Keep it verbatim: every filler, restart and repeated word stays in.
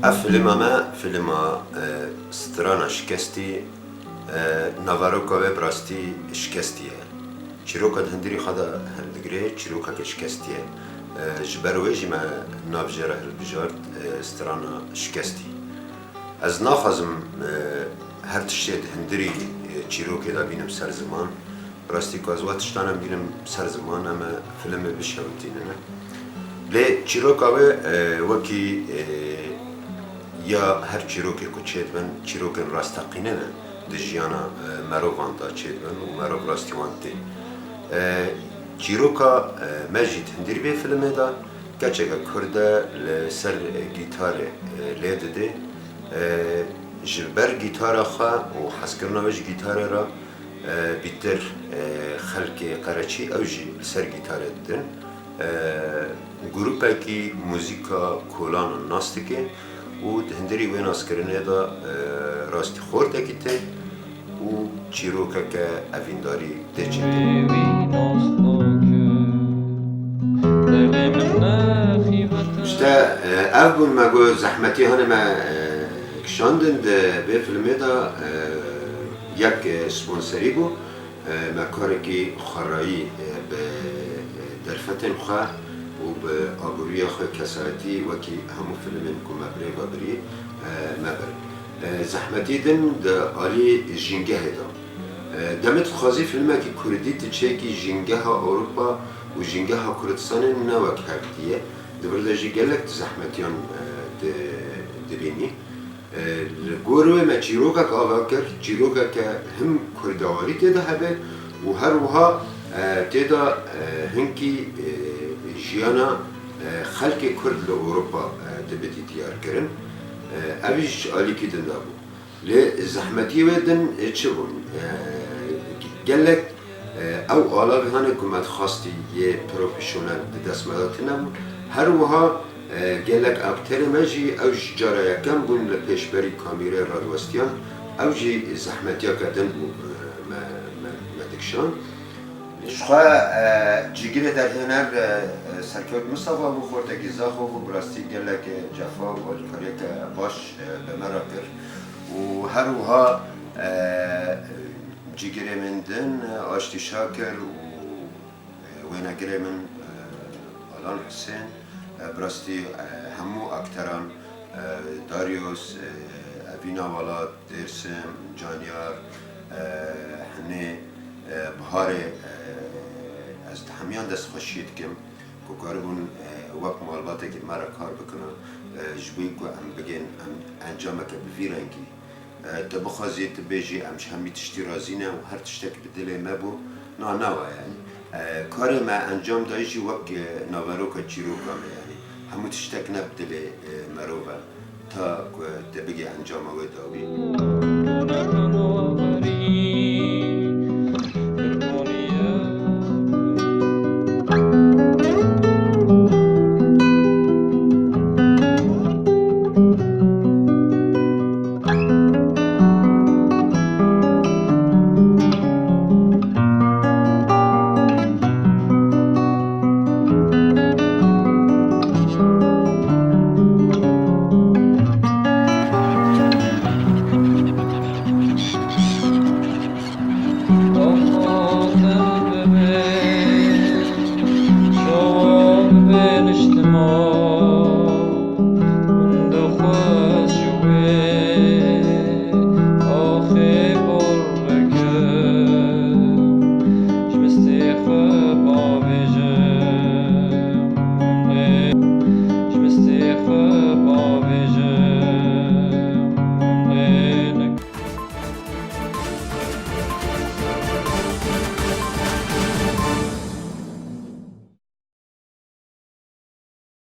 Ev filma me, filma, e, Strana Şikestî, e, naveroka wê bi rastî şikestî ye. Çîroka di hundirî xwe de hildigire, çîrokeke şikestî ye. E, ji ber wê jî me nav jê re hilbijart, e, Strana Şikestî. Ez naxwazim, e, her tiştê di hundirî, e, çîrokê de bînim ser ziman. Bi rastî ku ez wa tiştan em bînim ser ziman, em ê filmê bişewitînin. Lê çîroka wê, e, wekî, e, ya her çîrokê ku çêdibin, çîrokên rasteqîne ne di jiyana, e, merovan de çêdibin û merov rastî wan tê. E, çîroka, e, me jî di hundirî vê filmê de keçeke kurd e, li ser, e, gîtarê, e, lê didê. E, ji ber gîtara xwe û hezkirina wê ji gîtarê re, e, bîtir, e, xelkê Qereçî ew jî li ser gîtarê didin. E, grûpekî muzîka kolanan nas dike û di hundirî wê naskirinê de, e, rastî xortekî tê û çîrokeke evîndarî tê çêkirin. Ji te, e, ev bûn me got zehmetî hane me, e, kişandin di vê filmê de, e, yek, e, sponserî bû. E, me karekî xwerayî, e, bi, e, derfetên xwe û bi aboriya xwe kesayetî wekî hemû filmên ku me bi rê ve birî, e, me bir. E, zehmetî din di alî jîngehê de. E, demê tu dixwazî filmekî kurdî tu çêkî jîngeha Ewropa û jîngeha Kurdistanê ne wek hevdî ye. Di vir de jî gelek tu zehmetiyan, e, di, dibînî. E, li gor wê me çîrokek ava kir, çîrokeke him kurdewarî tê de hebe û her wiha, e, tê de, e, hinkî, e, jiyana, e, xelkê kurd li Ewropa, e, dibitî diyar kirin. E, ev jî ji alîkî din de bû. Lê zehmetiyê wê din, e, çi bûn? E, gelek, e, ew alavî hane ku me dixwastî yê profesyonel di dest me de tune bûn. Her wiha, e, gelek akterê me jî ew ji cara yekem bûn li pêşberî kamîrê radiwestiyan. Ew jî zehmetiyeke din bû, e, me, me, me dikişand. Ji xwe, e, cîgirê derhêner, e, e, Serkewt Mistefa bû, xortekî Zaxo bû, bi rastî gelek, e, cefa û alîkariyeke baş, e, bi me re kir û her wiha, e, cîgirê min din, e, Aştî Şakir û, e, wênegirê min, e, Alan Husên, e, bi rastî, e, hemû akteran, e, Darius, e, Evîna Welat, Dêrsim, Canyar, e, Henê, e, Biharê, e, ez di hemiyan destxweşiyê dikim ku karibûn, e, wek malbatekî me re kar bikin, e, ji bo ku em bigên, em encameke bi vî rengî, e, tu bixwazî, tu bêjî, em ji hemî tiştî razî ne û her tiştek bi dilê me bû, na, nawa, yanî. E, karê me encam dayî jî wek, e, naveroka çîroka me, yanî. Hemû tiştek ne bi dilê, e, merov e. Ta ku te bigê encama wê dawî.